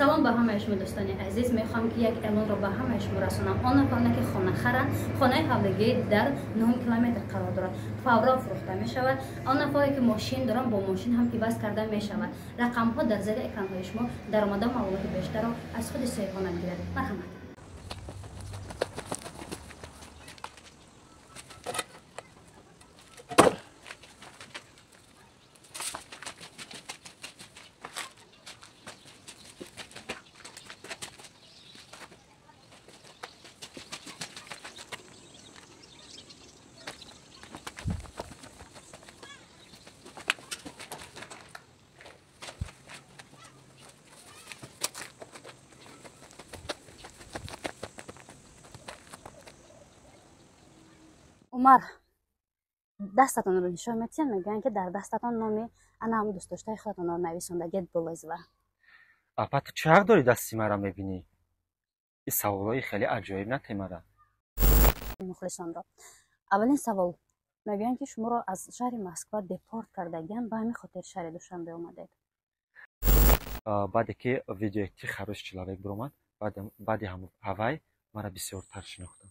Салом ба ҳамаи шумо дӯстони азиз. Мехоҳам ки як эълонро ба ҳамаи шумо расонам. Он нафароне ки хона харанд, хонаи ҳавлигӣ дар 9 километр қарор дорад, фавран фурӯхта мешавад. Он нафаре ки мошин доранд, бо мошин ҳам иваз карда мешавад. Рақамҳо дар зери экранҳои шумо даромада, маълумоти бештарро аз худи соҳибхона бигиред. Марҳамат. Умар, дастатонро нишон медиҳанд, мегӯянд ки дар дастатон номи ана ҳам дӯстдоштаи худатонро нависондагият Болозова. Апа, ту чӣ ҳақ дорӣ дасти мара мебинӣ? Ин саволҳои хеле аҷоиб нате мара. Мухлисонро. Аввалин савол: мегӯянд ки шуморо аз шаҳри Москва депорт кардагианд, ба ҳамин хотир шаҳри Душанбе омадед. Баъде ки видеои ти хороший человек биромад, баъди ҳавай мара бисёртар шинохтам.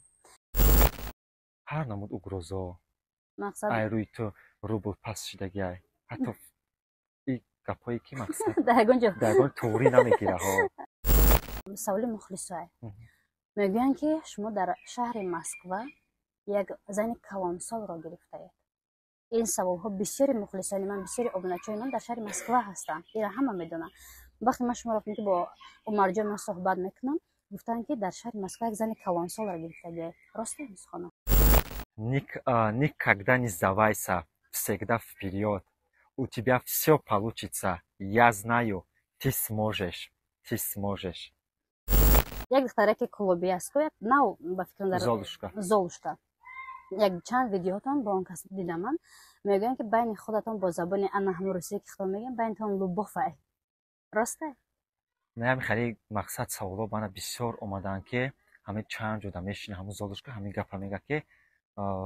Ҳар намуд угрозо. Мақсад Ай рӯи ту рубл паст шидагиай. Ҳатто и гапҳое ки мақсад дар ягон ҷо дар ягон туғрӣ намегираҳо. Саволи мухлисое. Мегӯянд ки шумо дар шаҳри Москва як зани калонсолро гирифтаед. Ин саволҳо бисёри мухлисони ман, бисёри обуначиҳои ман дар шаҳри Москва ҳастанд. Инро ҳама медонанд. Вақте ман шуморо гуфтам ки бо Умарҷон ман суҳбат мекунам, гуфтанд ки дар шаҳри Москва як зани калонсолро гирифтагиед. Рост ин сухано? Никогда не сдавайся, всегда вперед. У тебя все получится. Я знаю, ты сможешь. Ты сможешь. Як духтараки клуби аст, ку нав ба фикрам дар Золушка. Золушка. Як чанд видеотон бо он кас дидам ман. Мегӯянд ки байни худатон бо забони ана ҳамун русие ки худатон мегӯям, байнитон любовь ай. Рост? Не, ҳамин хеле мақсад саволҳо мана бисёр омадаанд, ки ҳамин чанд ҷода мешина ҳамун Золушка, ҳамин гапа мега ки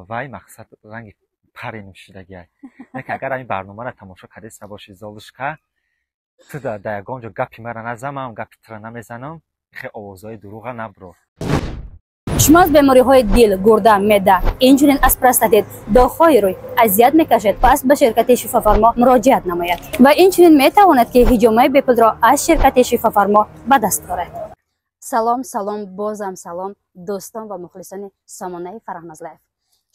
вай мақсад ранги париним шидагиай. Не ки агар ҳамин барномаро тамошо кардеста бошӣ, Золушка, ту дар ягон ҷо гапи мара назамам, гапи тура намезанам, хе овозҳои дурӯға набро. Шумо аз бемориҳои дил, гурда, меъда, инчунин аз простатит, доғҳои рӯй азият мекашед, пас ба ширкати Шифофармо муроҷиат намояд ва инчунин метавонед ки ҳиҷомаи бепулро аз ширкати Шифофармо ба даст оред. Салом, салом, бозам салом, дӯстон ва мухлисони сомонаи Фараҳнозлайф.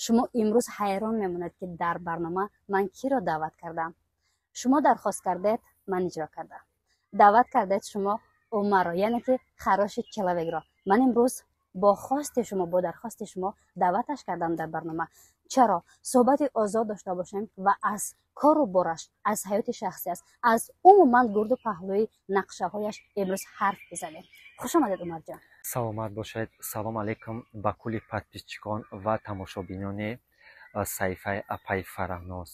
Шумо имрӯз ҳайрон мемонед, ки дар барнома ман киро даъват кардам. Шумо дархост кардед, ман иҷро кардам. Даъват кардед шумо Умарро, яъне ки хороший человекро. Ман имрӯз бо хости шумо, бо дархости шумо даъваташ кардам дар барнома. Чаро? Суҳбати озод дошта бошем ва аз кору бораш, аз ҳаёти шахсиаш, аз умуман гурду паҳлӯи нақшаҳояш имрӯз ҳарф бизанем. Хуш омадед, Умарҷон. Саломат бошед. Салом алейкум ба кулли подписчикон ва тамошобинони саҳифаи апаи Фараҳноз.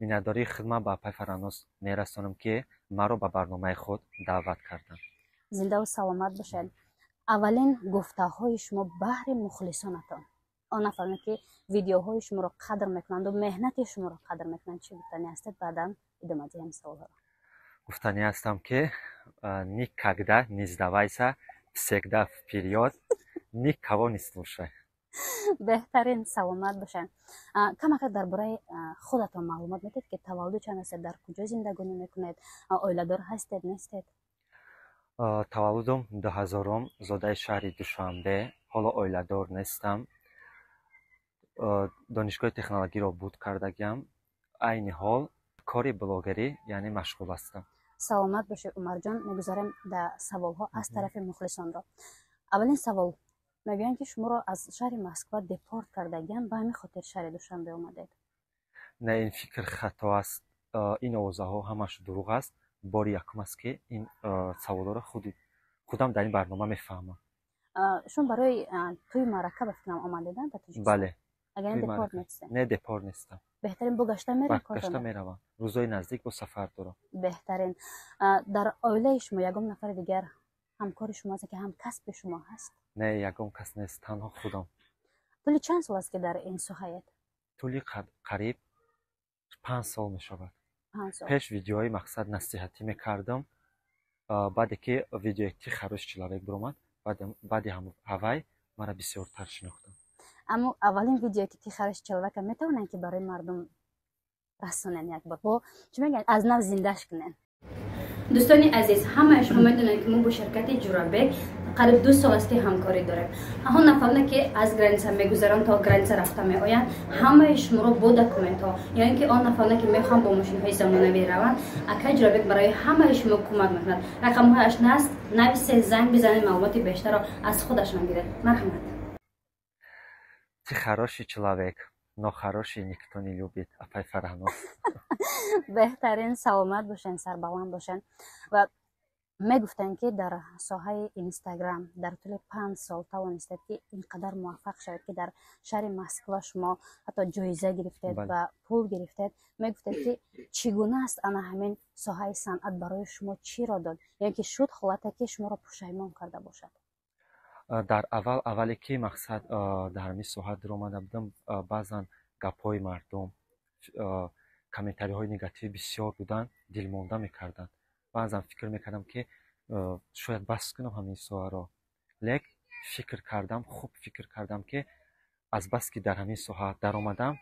Миннатдории хидмат ба апаи Фараҳноз мерасонам, ки маро ба барномаи худ даъват карданд. Зиндаву саломат бошед. Аввалин гуфтаҳои шумо баҳри мухлисонатон, он нафароне ки видеоҳои шуморо қадр мекунанду меҳнати шуморо қадр мекунанд, чӣ гуфтанӣ ҳастед? Баъдан идома диҳем саволҳоро. Гуфтанӣ ҳастам ки никогда не сдавайся, всегда вперед, никого не слушай. Беҳтарин, саломат бошед. Камакак дар бораи худатон маълумот медиҳед, ки таваллуди чанд ҳастед, дар куҷо зиндагонӣ мекунед, оиладор ҳастед, нестед? Таваллудум 2000-ум, зодаи шаҳри Душанбе, ҳоло оиладор нестам. Донишгоҳи технологиро буд кардагиам. Айни ҳол кори блогерӣ, яъне машғул ҳастам. Саломат бошед, Умарҷон. Мегузарем дар саволҳо аз тарафи мухлисонро. Аввалин савол: мегӯянд ки шуморо аз шаҳри Москва депорт кардагианд, ба ҳамин хотир шаҳри Душанбе омадед. Не, ин фикр хато аст. Ин овозаҳо ҳамаш дурӯғ аст. Бори якум аст, ки ин саволҳоро худам дар ин барнома мефаҳмам. Шумо барои тӯи маърака ба фикрам омадед дар Тоҷикистон? Бале. Агар Тӯи депорт маърака. нестед? Не, депорт нестам. Беҳтарин, бо гашта меравед Гашта кортон? меравам. Рӯзҳои наздик бо сафар дорам. Беҳтарин. Дар оилаи шумо ягон нафари дигар ҳамкори шумо аст, ки ҳамкасби шумо ҳаст? Не, ягон кас нест, танҳо худам. Тӯли чанд сол аст, ки дар ин соҳаед? Тӯли қариб 5 сол мешавад. 5 сол. Пеш видеоҳои мақсад насиҳатӣ мекардам. Баъде ки видеои «Ты хороший человек» биромад, баъди ҳавай мара бисёртар шинохтам. Аммо аввалин видеое ки «Ты хороший человек» а метавонанд, ки барои мардум расонен, як бор бо чӣ мегӯянд, аз нав зиндаш кунен. Дӯстони азиз, ҳамаи шумо медонед, ки мо бо ширкати Ҷурабек қариб 2 сол аст, ки ҳамкорӣ дорем. Ҳамон нафароне, ки аз граница мегузаранд, то граница рафта меоянд, ҳамаи шуморо бо документҳо, ё ин ки он нафароне, ки мехоҳанд бо мошинҳои замонавӣ раванд, акай Ҷурабек барои ҳамаи шумо кӯмак мекунад. Рақамҳояш наст, нависе, занг бизанед, маълумоти бештарро аз худашон гиред. Марҳамат. Ты хороший человек, но хороший никто не любит, апай Фарҳноз. Беҳтарин, саломат бошен, сарбаланд бошен. Ва мегуфтанд, ки дар соҳаи Инстаграм дар тӯли 5 сол тавонистед, ки ин қадар муваффақ шавед, ки дар шаҳри Москва шумо ҳатто ҷоиза гирифтед ва пул гирифтед. Мегуфтед, ки чӣ гуна аст, ана ҳамин соҳаи санъат барои шумо чиро дод, ё ки шуд ҳолате, ки шуморо пушаймон карда бошад? Дар аввал, аввале ки мақсад дар ҳамин соҳа даромада будам, баъзан гапҳои мардум, комментариҳои негативӣ бисёр буданд, дилмонда мекарданд. Баъзан фикр мекардам, ки шояд бас кунам ҳамин соҳаро. Лек фикр кардам, хуб фикр кардам, ки азбаски дар ҳамин соҳа даромадам,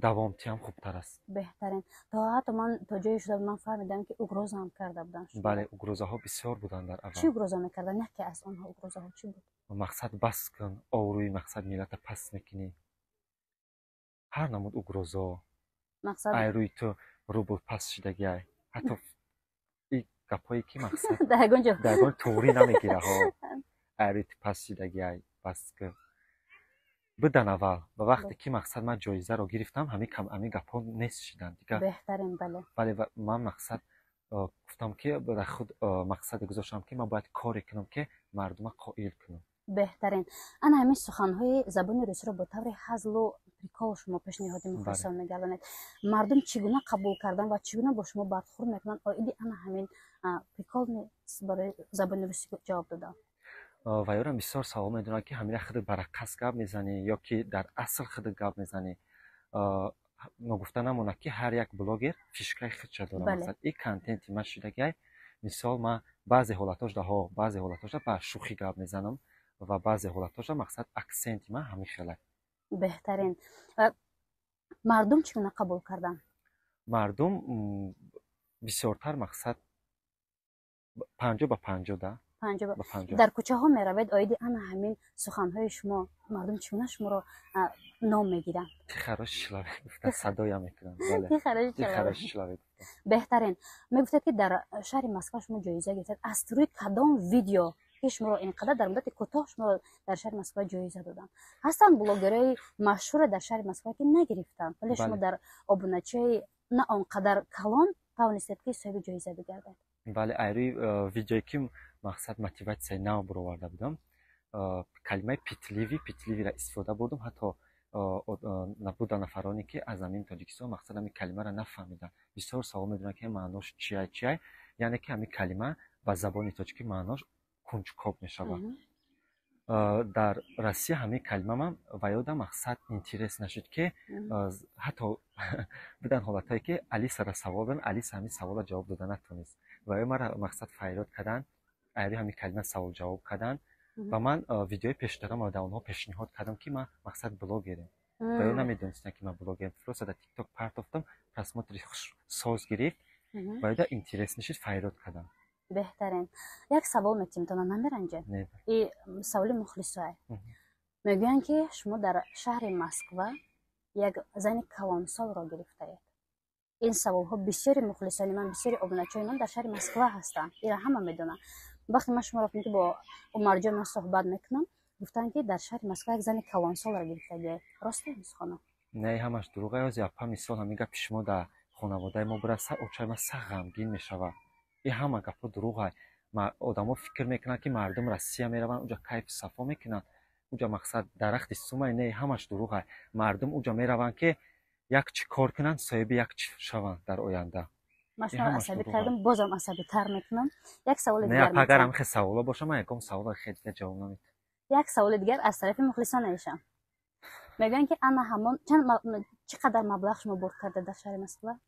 давомтиам хубтар аст. Беҳтарин. То ҳатто ман то ҷое шуда, ман фаҳмидам, ки угроза ҳам карда буданд. Бале, угрозаҳо бисёр буданд дар аввал. Чӣ угроза мекарданд? Яке аз онҳо угрозаҳо чӣ буд? Мақсад, бас кун, обрӯи мақсад миллата паст мекунӣ, ҳар намуд угрозао. Мақсад. Ай рӯи ту рубл паст шидагиай, ҳатто и гапҳое, ки мақсад дар ягон ҷо дар ягон туғрӣ намегираҳо. Ай рӯи ту паст шидагиай, бас кун будан аввал. Ва вақте ки мақсад ман ҷоизаро гирифтам, ҳамин гапҳо нест шиданд дигар. Беҳтарин, бале. Бале, ман мақсад гуфтам, ки дар худ мақсаде гузоштам, ки ман бояд коре кунам, ки мардума қоил кунам. Беҳтарин. Ана ҳамин суханҳои забони русиро бо таври ҳазлу прикол шумо пешниҳоди мухлисон мегардонед. Мардум чӣ гуна қабул кардан ва чӣ гуна бо шумо бархӯрд мекунанд оиди ана ҳамин прикол барои забони русӣ ҷавоб додан? Ва ёрам бисёр савол медонанд, ки ҳамина худ барақас гап мезанӣ ё ки дар асл худ гап мезанӣ. Ногуфта намонад, ки ҳар як блогер фишкаи худша дорад. Масалан, и контенти ман шидагиай. Мисол, ман баъзе ҳолатҳошда, баъзе ҳолатҳошда ба шӯхӣ гап мезанам ва баъзе ҳолатҳошда мақсад аксенти ман ҳамин хелай. Беҳтарин. Мардум чӣ гуна қабул карданд? Мардум бисёртар мақсад 50 ба 50 да. Дар кӯчаҳо меравед, оиди ана ҳамин суханҳои шумо мардум чӣ гуна шуморо ном мегиранд? «Ты хороший человек» гуфта садоя мекунанд. Ты хороший. Беҳтарин. Мегуфтед, ки дар шаҳри Москва шумо ҷоиза гирифтед. Аз рӯи кадом видео, ки шуморо ин қадар дар муддати кӯтоҳ шуморо дар шаҳри Москва ҷоиза доданд? Ҳастанд блогерҳои машҳуре дар шаҳри Москва, ки нагирифтанд, вале шумо дар обуначиҳои на он қадар калон тавонистед, ки соҳиби ҷоиза бигардед. Бале, айрӯи видеое, ки мақсад мотиватсияи нав бароварда будам, калимаи пытливый, пытливый ро истифода бурдум. Ҳатто набуда нафароне, ки аз замини Тоҷикистон мақсад ҳамин калимаро нафаҳмиданд. Бисёр савол медонанд, ки маънош чия, чия. Яъне ки ҳамин калима ба забони тоҷикӣ маънош кунҷкоб мешавад. Дар Россия ҳамин калима ман ва ёдам мақсад интерес нашуд, ки ҳатто буданд ҳолатҳое, ки Алисаро савол доданд, Алиса ҳамин саволро ҷавоб дода натонист ва ё мара мақсад файрод карданд, айри ҳамин калима савол ҷавоб карданд. Ва ман видеои пештарамо дар онҳо пешниҳод кардам, ки ман мақсад блогерем, ва ё намедонистанд, ки ман блогерем. Просто дар ТикТок партофтам, просмотри соз гирифт ва ёда интерес нишид, файрод кардам. Беҳтарин. Як савол метиҳем, тона намеранҷед. И саволи мухлисое. Мегӯянд, ки шумо дар шаҳри Москва як зани калонсолро гирифтаед. Ин саволҳо бисёри мухлисони ман, бисёри обуначиҳои ман дар шаҳри Москва ҳастанд, ира ҳама медонанд. Вақте ман шуморо ки бо Умарҷон ман суҳбат мекунам, гуфтанд, ки дар шаҳри Москва як зани калонсолро гирифтагӣ. Рост хонум? Не, ҳамаш дурӯға. Ёзи апа, мисол, ҳамин гапи шумо дар хонаводаи мо бираса, очаи ман сахт ғамгин мешавад. И ҳама гапҳо дурӯға. Одамо фикр мекунанд, ки мардум Россия мераванд, уҷа кайфу сафо мекунанд, уҷа мақсад дарахти сумай. Не, ҳамаш дурӯға. Мардум уҷа мераванд, ки як чӣ кор кунанд, соҳиби як чӣ шаванд дар оянда. Ман шуморо асабӣ кардам, бозам асабитар мекунам. Як саволи дигар. Агар ҳам хел саволо боша, ман ягон савола хел дигар ҷавоб наметам. Як саволи дигар аз тарафи мухлисон наишам. Мегӯянд, ки ана ҳамон чӣ қадар маблағ шумо бурд карда дар шаҳри Москва?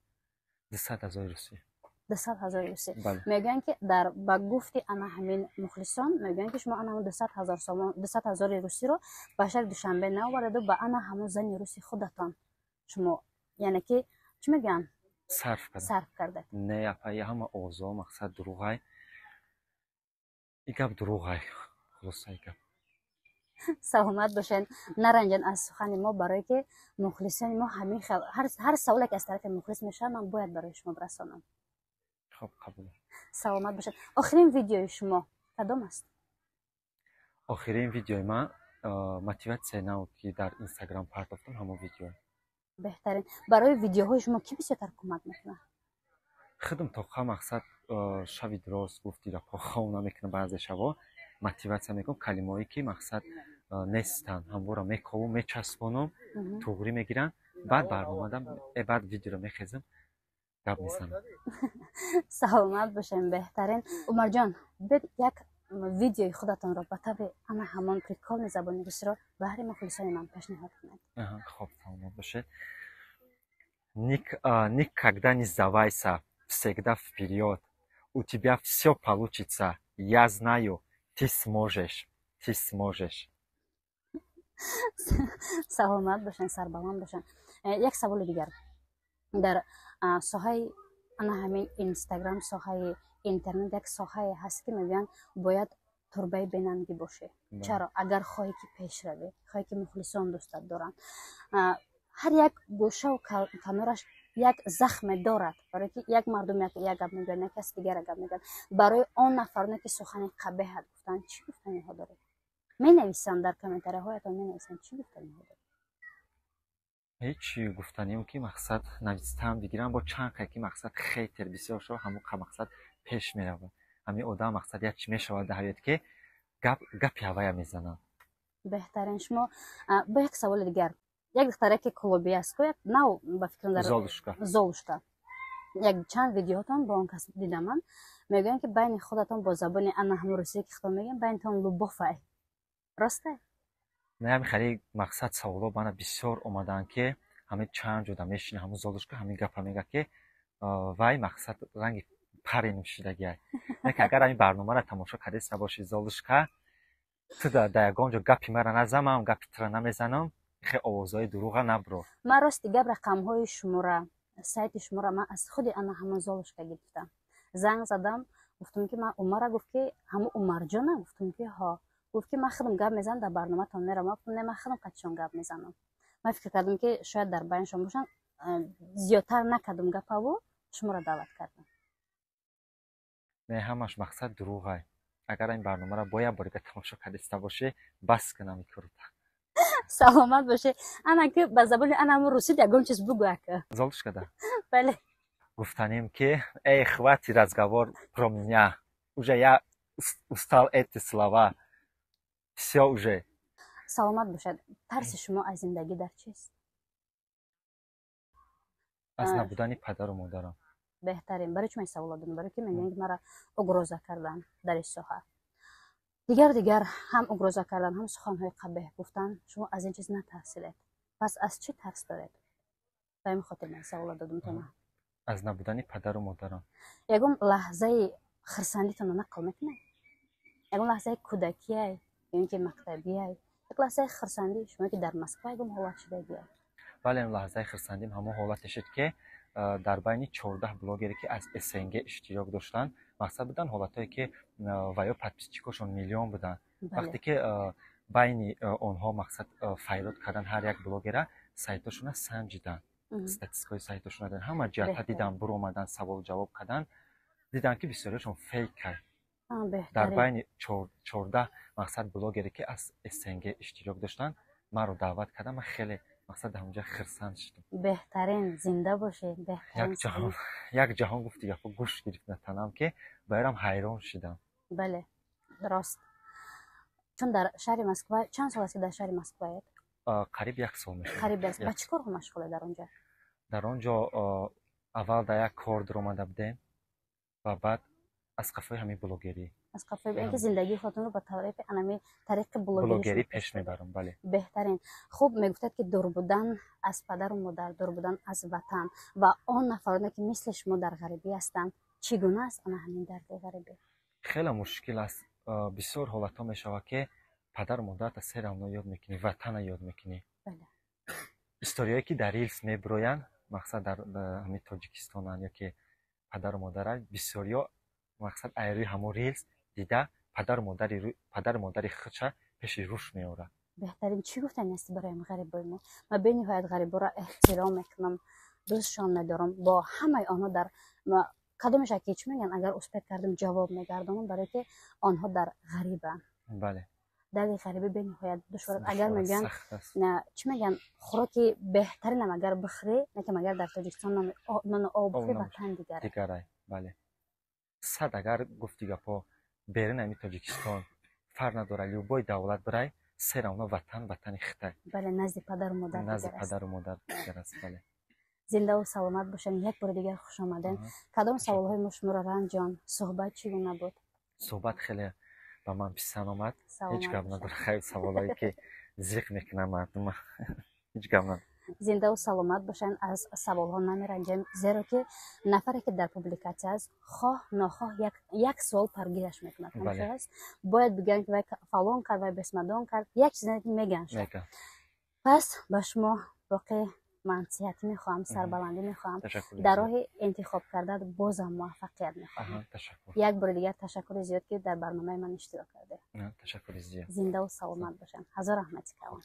200 000 русӣ. 200 000 русӣ. Мегӯянд, ки дар ба гуфти ана ҳамин мухлисон, мегӯянд, ки шумо ана ҳамон 200 000 сомон, 200 000 русиро ба шаҳри Душанбе наовардаду ба ана ҳамон зани руси худатон шумо, яъне ки чӣ мегӯянд, сарф кардам. Сарф кардед. Не, апаи, ҳама овозҳо, мақсад, дурӯғай. И гап дурӯғай, хулосаи гап. Саломат бошед, наранҷен аз сухани мо, барое ки мухлисони мо ҳамин хел ҳар саволе ки аз тарафи мухлис мешавад, ман бояд барои шумо бирасонам. Хоб, қабул. Саломат бошед. Охирин видеои шумо кадом аст? Охирин видеои ман мотиватсияи нав, ки дар Инстаграм партофтам, ҳамон видео. Беҳтарин. Барои видеоҳои шумо кӣ бисёртар кӯмак мекунад? Худам тоқа, мақсад, шаби дроз, гуфти гапҳо, хов намекунам. Баъзе шабо мотиватсия мекунам, калимаҳое ки, мақсад, нестанд, ҳамвора мековум, мечаспонам, туғрӣ мегирам, баъд барномадам, баъд видеоро мехезам, гап мезанам. Саломат бошем, беҳтарин. Умарҷон, бед як видеои худатонро ба таври ана ҳамон прикольный забони русиро баҳри мухлисони ман пешниҳод кунед. Хоб, саломат бошед. Никогда не сдавайся, всегда вперед, у тебя все получится, я знаю, ты сможешь, ты сможешь. Саломат бошен, сарбаланд бошен. Як саволи дигар: дар соҳаи ана ҳамин Инстаграм, соҳаи интернет, як соҳае ҳаст, ки мегӯянд, бояд турбаи бенангӣ бошӣ. Чаро? Агар хоҳӣ, ки пеш равӣ, хоҳӣ, ки мухлисон дӯстат доранд, ҳар як гӯшаву канораш як захме дорад, барое ки як мардум як гап мегӯяд, як каси дигар гап мегӯяд. Барои он нафароне, ки сухани қабеҳат гуфтанд, чӣ гуфтаниҳо доред? Менависанд дар комментарияҳоятон, менависанд, чӣ гуфтаниҳо доред? Ҳеҷ гуфтанием, ки, мақсад, навистаам бигирам бо чанд қай, ки, мақсад, хейтер бисёр шава, ҳамон мақсад пеш меравад. Ҳамин одам, мақсад, як чӣ мешавад дар ҳаёт, ки гап гапи ҳавая мезанад. Беҳтарин. Шумо бо як саволи дигар: як духтаре, ки клуби аст ку, як нав, ба фикрам, дар Золушка. Золушка, як чанд видеоҳотон бо он кас дидаман. Мегӯянд, ки байни худатон бо забони ана ҳамон русие, ки худтон мегӯям, байнитон любовь ай, росте? Не, ҳамин хеле, мақсад, саволо мана бисёр омадаанд, ки ҳамин чанд ҷода мешина, ҳамон Золушка ҳамин гапа мегӯяд, ки вай, мақсад, ранги пари нӯшидагиай. Не, ки агар ҳамин барномаро тамошо кардеста бошӣ, Золушка, ту дар ягон ҷо гапи мара назамам, гапи тура намезанам. Хе овозҳои дурӯға набро. Ман, рости гап, рақамҳои шумора, сайти шуморо ман аз худи ана ҳамон Золушка гирифтам. Занг задам, гуфтам, ки ман Умара. Гуфт, ки ҳамун Умарҷона? Гуфтам, ки ҳо. Гуфт, ки ман худам гап мезанам, дар барноматон мерам. Гуфтам, не, ман худам қатишон гап мезанам. Ман фикр кардам, ки шояд дар байншон бошанд, зиёдтар накардам гапаву шуморо даъват кардам. Не, ҳамаш, мақсад, дурӯғай. Агар ин барномаро бо як борига тамошо кардиста бошӣ, бас кунам ин корта. Саломат бошӣ. Ана ки ба забони ана ҳамун русид ягон чиз бугӯ ака. Золушка да? Бале. Гуфтанем, ки эй, хватит разговор про меня уже, я устал эти слова, всё уже. Саломат бошад. Тарси шумо аз зиндагӣ дар чист? Аз набудани падару модарам. Беҳтарин. Барои чӣ ман савол додам? Барои ки мегӯянд, ки мара угроза кардан дар ин соҳа, дигар дигар ҳам угроза кардан, ҳам суханҳои қабеҳ гуфтан. Шумо аз ин чиз натарсидед, пас аз чӣ тарс доред? Ба ин хотир ман савола додам тона. Аз набудани падару модарам. Ягон лаҳзаи хирсандитонро нақл мекунед? Ягон лаҳзаи кӯдакияй ё ин ки мактабияй, як лаҳзаи хирсандӣ шумо, ки дар Москва ягон ҳолат шудагияй? Бале, лаҳзаи хирсандим ҳамон ҳолате шуд, ки дар байни 14 блогере, ки аз СНГ иштирок доштанд, мақсад буданд ҳолатҳое, ки ва ё подписчикошон миллион буданд. Вақте ки байни онҳо, мақсад, файрод кардан, ҳар як блогера сайтошона санҷиданд, статистикаҳои сайтошона дидан, ҳама ҷиҳатҳа дидан, буромадан, савол ҷавоб кардан, дидан, ки бисёриашон фейкай. Дар байни 14, мақсад, блогере, ки аз СНГ иштирок доштанд, маро даъват карданд. Ман хеле, мақсад, дар ҳамонҷа хирсанд шудам. Беҳтарин, зинда бошед. Беҳтарин, як ҷаҳон, гуфти гапо, гӯшт гирифт на танам, ки барам ҳайрон шудам. Бале, рост. Чун дар шаҳри Москва чанд сол аст, ки дар шаҳри Москваед? Қариб як сол мешавад. Қариб як. Ба чӣ корҳо машғулед дар он ҷо? Дар он ҷо аввал дар як кор дуромада будем ва баъд аз қафои ҳамин блогерӣ. Аз қафои ин ки зиндагии худатонро ба тариқи анами тариқи блогерӣ пеш мебарам, бале. Беҳтарин. Хуб, мегуфтад, ки дур будан аз падару модар, дур будан аз ватан ва он нафароне, ки мисли шумо дар ғарибӣ ҳастанд, Чӣ гуна аст ана ҳамин дарди ғарибӣ? Хеле мушкил аст. Бисёр ҳолатҳо мешавад, ки падару модарата всё равно ёд мекунӣ, ватана ёд мекунӣ. Историяе ки дар рилс мебироянд, мақсад, дар ҳамин Тоҷикистонанд ё ки падару модара, бисёриё, мақсад, айрӯи ҳамон рилс дида падару модари худша пеши рӯш меорад. Беҳтарин. Чӣ гуфтани ҳастӣ барои ғарибои мо? Ман бениҳоят ғариборо эҳтиром мекунам, дӯстшон медорам. Бо ҳамаи онҳо дар кадомеша ки, чӣ мегӯянд, агар успеть кардем, ҷавоб мегардонам, барое ки онҳо дар ғарибанд. Дарди ғарибӣ бениҳоят душвор аст. Агар мегӯянд, чӣ мегӯянд, хӯроки беҳтаринам агар бихӯрӣ, лекин агар дар Тоҷикистон нону об бихӯрӣ, ватан дигар. Дигарай, бале. Сад агар гуфти гапҳо, берун ами Тоҷикистон фарқ надорад, любой давлат бирай, всё равно ватан ватани хитай. Бале, назди падару модар. Назди падару модар дигар аст, бале. Зиндаву саломат бошед. Як бори дигар хуш омадем. Кадом саволҳои мо шуморо ранҷон? Суҳбат чӣ гуна буд? Суҳбат хеле ба ман писанд омад, ҳеҷ гап надорад. Хайр, саволое ки зиқ мекунам мардума, ҳеҷ гап надорад. Зиндаву саломат бошанд. Аз саволҳо намеранҷем, зеро ки нафаре ки дар публикатсия аст, хоҳ нохоҳ як суол паргираш мекунад. Аст, бояд бигӯянд, ки вай фалон кард, вай бесмадон кард, як чиз мегӯянд. Пас ба шумо боқӣ ман сиҳатӣ мехоҳам, сарбаландӣ мехоҳам, дар роҳи интихоб карда бозам муваффақият мехоҳам. Як бори дигар ташаккури зиёд, ки дар барномаи ман иштирок кардед. Зиндаву саломат бошанд. Ҳазор раҳмати калон.